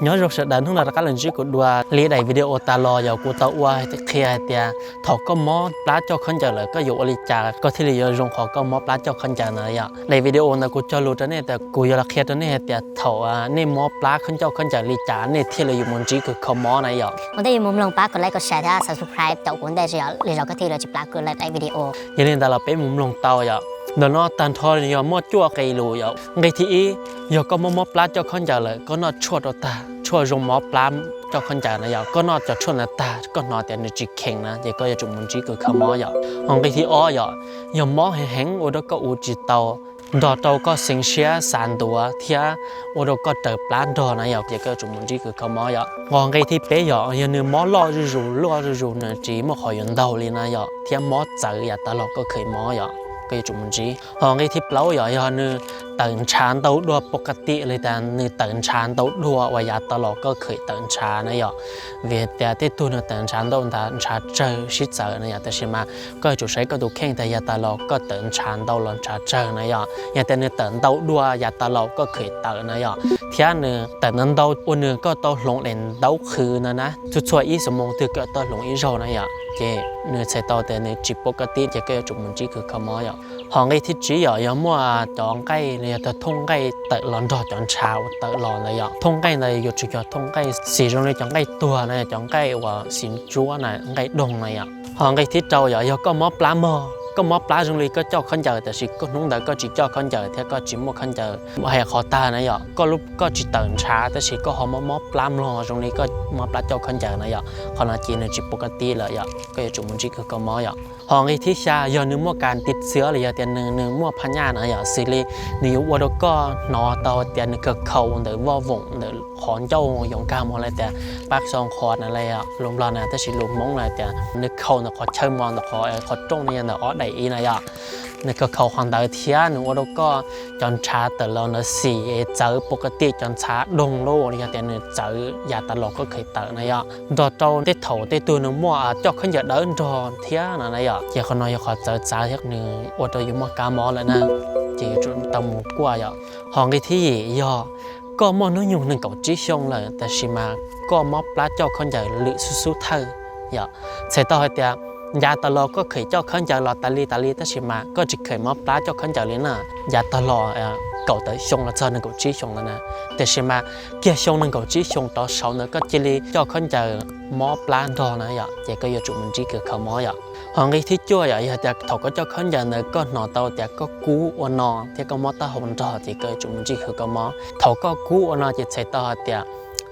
Nyob zoo sawv daws, hnub no rov qab los ntsib kuv dua li daim video tas los yog kuv tau ua qhia hais tias thaum koj mob plab coj khaub ncaws lawm koj yuav ua li cas koj thiaj li yuav zoo qhov koj mob plab coj khaub ncaws na yom. Daim video ntawd kuv cog lus rau nej tias kuv yuav los qhia rau nej hais tias thaum nej mob plab coj khaub ncaws li cas nej thiaj li yuav mus ntsib kws kho mob na yom. Ua ntej yuav mus mloog pab kuv like, share thiab subscribe caum kuv ntej, li zaum koj thiaj li tsis plab kuv lawm daim video. Yog li ntawd los peb mus mloog tau yom. Ntawm no tag nrho yog muaj cuaj nqe lus yom. Nqe thib ib, yog koj mob mob plab coj khaub ncaws lawm koj noj tshuaj rau tag, tshuaj zoo mob plab coj khaub ncaws na yom, koj noj cov tshuaj ntawd tag koj hnov tias nws tsis kheev na ces koj yuav tsum mus ntsib kws kho mob yom. Ho nqe thib ob yom, yog mob heev heev ua rau koj ua tsis tau, nrog rau koj xeev siab xav ntuav thiab ua rau koj raws plab nrog na yom, ces koj yuav tsum mus ntsib kws kho mob yom. Ho nqe thib peb yom, yog nws mob loj zuj zus loj zuj zus nws tsis muaj qhov yuav ntaug li na yom, thiab mob txawv yav tas los koj kheev mob yom, koj yuav tsum mus ntsib. Ho nqe thib plaub yom, yog nws tawm ntshav ntau dua pov ka ti li tas nws tawm ntshav ntau dua uas yav tas los koj kheem tawm ntshav na yom. Vim tias tej tug nws tawm ntshav ntau ntawd ntshav tsawg sib txawv na yom, tab sis mas koj yuav tsum saib koj tus kheej tas yav tas los koj tawm ntshav ntau los ntshav tsawg na yom. Yog tias nws tawm ntau dua yav tas los koj kheem tawm na yom, thiab nws tawm ntau ntau ua nws koj tau hloov daim ntaub qhwv na na, txhua txhua ib xuab moos twg koj tau hloov ib zaug na yom, ces nws txhais tau tias nws tsis pov ka ti ces koj yuav tsum mus ntsib kws kho mob yom. Ho nqe thib tsib yom, yog muaj cov nqaij los yog thooj nqaij tawm los nrog cov ntshav uas tawm los ntawd yom. Thooj nqaij ntawd yuav tsum yog thooj nqaij xim zoo li cov nqaij tuag na, cov nqaij uas xim ntsuab na, nqaij doog na yom. Ho nqe thib rau yom, yog koj mob plab mog, koj mob plab zoo li koj coj khaub ncaws tab sis koj hnub ntawd koj tsis coj khaub ncaws thiab koj tsis muaj khaub ncaws hais qhov tag na yom, koj lub koj tsis tawm ntshav tab sis koj ho mob mob plab mlog zoo li koj mob plab coj khaub ncaws na yom, qhov no ces nws tsis pov ka ti lawm yom, koj yuav tsum mus ntsib kws kho mob yom. Ho nqe thib xya yog nws muaj kas tiv txwv los yog tias nws nws muaj phaj nyaj na yom, xws li nws yuav ua rau koj hnov tau tias nws khaws khaus ntawm voj voom ntawm qhov ncauj yuav nkag mus li tias pab xo qhov na li lus Nplog na, tab sis lus Hmoob na tias nws khaus ntawm qhov chaw mos ntawm qhov qhov rooj na yog ntawm ob daim ib na yom. Nws khaws khaus qhov ntawd thiab nws ua rau koj cov ntshav tawm los ntawd xim es txawv pov ka ti cov ntshav doog lub los yog tias nws txawv yav tas los koj kheem tawm na yom. Nrog rau tej thaum tej tug nws muaj coj khaub ncaws dawb nrog thiab no na yom, ces qhov no yog qhov txawv txav thiab nws ua rau yus muaj kab mob lawm na, ces yuav tsum tau mus kuaj yom. Ho nqe thib yim yog koj muaj hnub nyoog nees nkaum tsib xyoo lawm tab sis mas koj mob plab coj khaub ncaws lwm xub xub thawj yom. Txhais tau hais tias yav tas los koj kheem coj khaub ncaws los tas li tas li tab sis mas koj tsis kheem mob plab coj khaub ncaws li na, yav tas los kaum tawm xyoo los txog nees nkaum tsib xyoo lawm na, tiam sis mas kiag xyoo nees nkaum tsib xyoo rov saud ntawd koj cia li coj khaub ncaws mob plab nrog na yom, ces koj yuav tsum mus ntsib kws kho mob yom. Ho nqe thib cuaj yom, yog tias thaum koj coj khaub ncaws ntawd koj hnov tau tias koj kub ua no thiab koj mob taub hau nrog ces koj yuav tsum mus ntsib kws kho mob. Thaum koj kub ua no ces txhais tau hais tias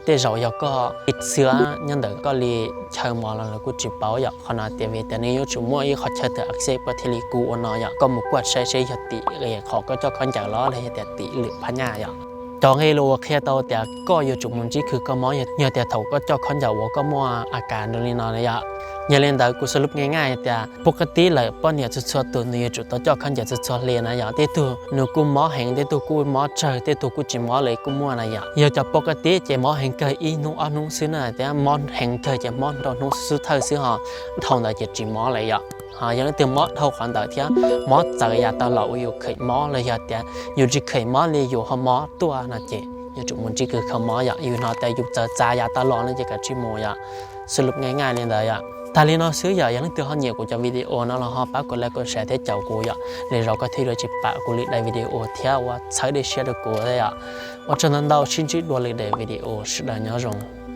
tej zaum yog koj tiv txwv nyob ntawm koj li chaw mos los lawv kuj tsis paub yom. Qhov no tias vim tias nws yuav tsum muaj ib qhov chaw twg a xej koj thiaj li kub ua no yom. Koj mus kuaj saib seb yog tim qhov koj coj khaub ncaws los los yog tias tim lwm phaj nyaj yom. Cov nqe lus uas qhia tau tias koj yuav tsum mus ntsib kws kho mob yog tias thaum koj coj khaub ncaws uas koj muaj a kas zoo li no yom. Yog li ntawd kuv xaus lub nqe nyaj tias pov ka ti lawm poj niam txhua txhua tus nws yuav tsum tau coj khaub ncaws txhua txhua hli na yom. Tej tug nws kuj mob heev, tej tug kuj mob tsawg, tej tug kuj tsis mob li kuj muaj na yom. Yog cov pov ka ti ces mob heev kawg ib hnub ob hnub xwb na, thiab mob heev kawg ces mob rau hnub xub thawj xwb ho dhau ntawd ces tsis mob li yom. Ho yog leej twg mob dhau qhov ntawd thiab mob txawv yav tas los uas yus kheem mob los yog tias yus tsis kheem mob li yus ho mob tuaj no ces yuav tsum mus ntsib kws kho mob yom. Yus hnov tias yus txawv txav yav tas los no ces kav tsij mus yom. Xaus lub nqe nyaj li ntawd yom. Tag li no xwb yom, yog leej twg ho nyiam kuv cov video no los ho pab kuv like, kuv share thiab caum kuv yom, li zaum koj thiaj li tsis pom kuv lwm daim video thiab ua txhawb dej siab rau kuv thiab yom. Ua tsaug ntau ntau, sib ntsib dua lwm daim video, sawv daws nyob zoo.